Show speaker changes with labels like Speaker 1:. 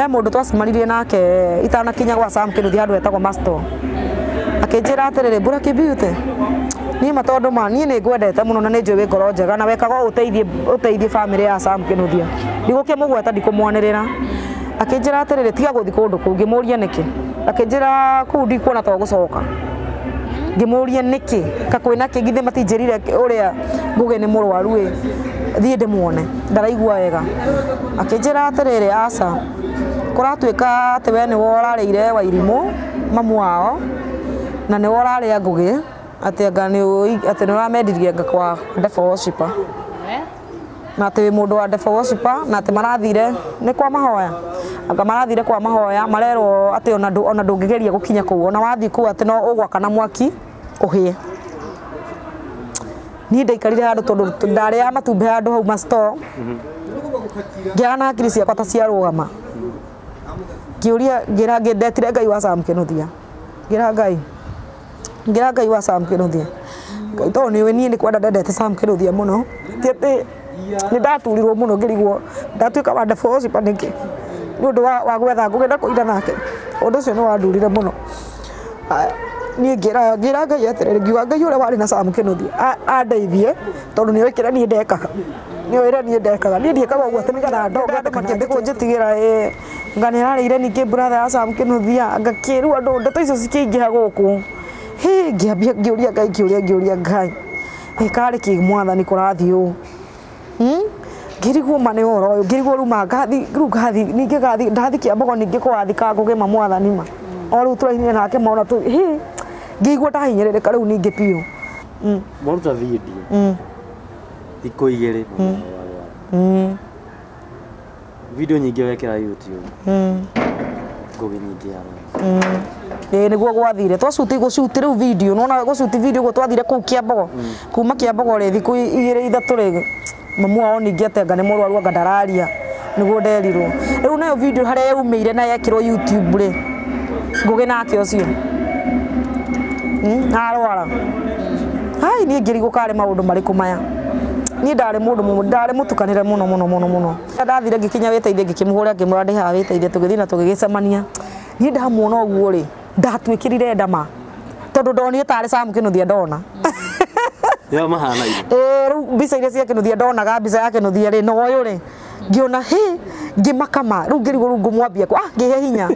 Speaker 1: He mũndũ twacemanirie nake itanakinya gwa Sam Kĩnuthia handũ hetagwo Masto. Akĩnjĩra atĩrĩrĩ, Mbũraki Beauty, niĩ ma tondũ ma niĩ nĩ ngwendete mũno na nĩ njũĩ wĩ ngoro njega na wekaga ũteithie family ya Sam Kĩnuthia. Ndigũkĩmũgweta, ndikũmwanĩrĩra. Akĩnjĩra atĩrĩrĩ, tiga gũthiĩ kũndũ kũu. Ngĩmũria nĩkĩ. Akĩnjĩra kũu ndikuona ta ũgũcoka. Ngĩmũria nĩkĩ, ka kwĩna kĩ, githĩ matinjĩrire ũrĩa Ngũgĩ nĩ mũrwaru ĩ, thiĩ ndĩmuone ndaraigua wega. Akĩnjĩra atĩrĩrĩ, aca, kũratuĩka atĩ we nĩwe ũrarĩire Wairimũ mamu wao na nĩwe ũrarĩa Ngũgĩ, atĩ anga nĩ ũramendirie anga kwa devil worshipper, na atĩ wĩ mũndũ wa devil worshipper, na atĩ marathire nĩ kwa mahoya, anga marathire kwa mahoya marerwo atĩ ona ndũngĩgeria gũkinya kũu, ona wathiĩ kũu atĩ no ũgwakana mwaki ũhĩe. Niĩ ndaikarire handũ tondũ ndarĩaga matumbĩ handũ hau ma-store, ngĩaga na hakiri ciakwa ta ciarũgama. Ngĩũria, ngĩra, ndetire Ngai wa Sam Kĩnuthia, ngĩra Ngai, ngĩra Ngai wa Sam Kĩnuthia, Ngai tondũ nĩũĩ niĩ nĩ kwenda ndendete Sam Kĩnuthia mũno, ti atĩ nĩ ndaturirwo mũno ngĩrigwo ndatuĩka wa devil worshipper nĩkĩ, nĩ ũndũ wa gwetha Ngũgĩ na kũina nake. Ũndũ ũcio nĩ wandurire mũno. Niĩ ngĩra Ngai atĩrĩrĩ, ngiuga Ngai ũrĩa warĩ na Sam Kĩnuthia andeithie, tondũ nĩoĩ kĩrĩa niĩ ndekaga, nĩoĩ ũrĩa niĩ ndekaga. Niĩ ndiĩkaga ũguo atĩ nĩgetha ndonge andũ makĩambie kũnjĩtigĩra, ĩ anga nĩ ararĩire ningĩ brother ya Sam Kĩnuthia, anga kĩ, rĩu andũ ndeto icio cikĩingĩha gũkũ. Hĩ, ngĩambia ngĩũria Ngai, ngĩũria ngĩũria Ngai, ĩ karĩ kĩ mwathani kũrathiĩ ũũ? Ngĩrigwo ma nĩ ũhoro ũyũ, ngĩrigwo rĩu ma ngathi, rĩu ngathi, ningĩ ngathi, ndathi Kĩambogo ningĩ kũrathika Ngũgĩ ma mwathani ma. O rĩu tũrainire nake mona tũ, hĩ, ngĩigua ndahinyĩrĩrĩka rĩu ningĩ biũ.
Speaker 2: Mwaruta video thikũ igĩrĩ warwara. Video nyingĩ wekĩra YouTube. Ngũgĩ nyingĩ yarwara.
Speaker 1: Ĩĩ nĩguo gwathire, twacuti gũcuti rĩu video, nĩwona gũcuti video ũguo twathire kũu Kĩambogo. Kuma Kĩambogo rĩ thikũ igĩrĩ ithatũ rĩ, mamu wao ningĩ atĩ anga nĩ mũrwaru anga ndararia, nĩguo nderirwo. Rĩu nayo video harĩa yaumĩire na yekĩrwo YouTube rĩ, Ngũgĩ nake ũcio arwara. Hai, niĩ ngĩrigwo karĩ maũndũ marĩkũ maya. Niĩ ndarĩ mũndũ ndarĩ mũtukanĩre mũno mũno mũno mũno. Ndathire ngĩkinya wĩteithie, ngĩkĩmũhũra ngĩmwĩra ndĩ haha wĩteithie, tũgĩthiĩ na tũgĩgĩcemania. Niĩ ndamuona ũguo rĩ, ndatuĩkĩrire ndama, tondũ ndonire tarĩ Sam Kĩnuthia ndona.
Speaker 2: Yo mahanaine.
Speaker 1: Ĩĩ rĩu mbica iria cia Kĩnuthia ndonaga mbica ya Kĩnuthia rĩ, na ũyũ rĩ, ngĩona hĩ, ngĩmaka ma, rĩu ngĩrigwo rĩu ngũmwambia kũ, ngĩhe hinya.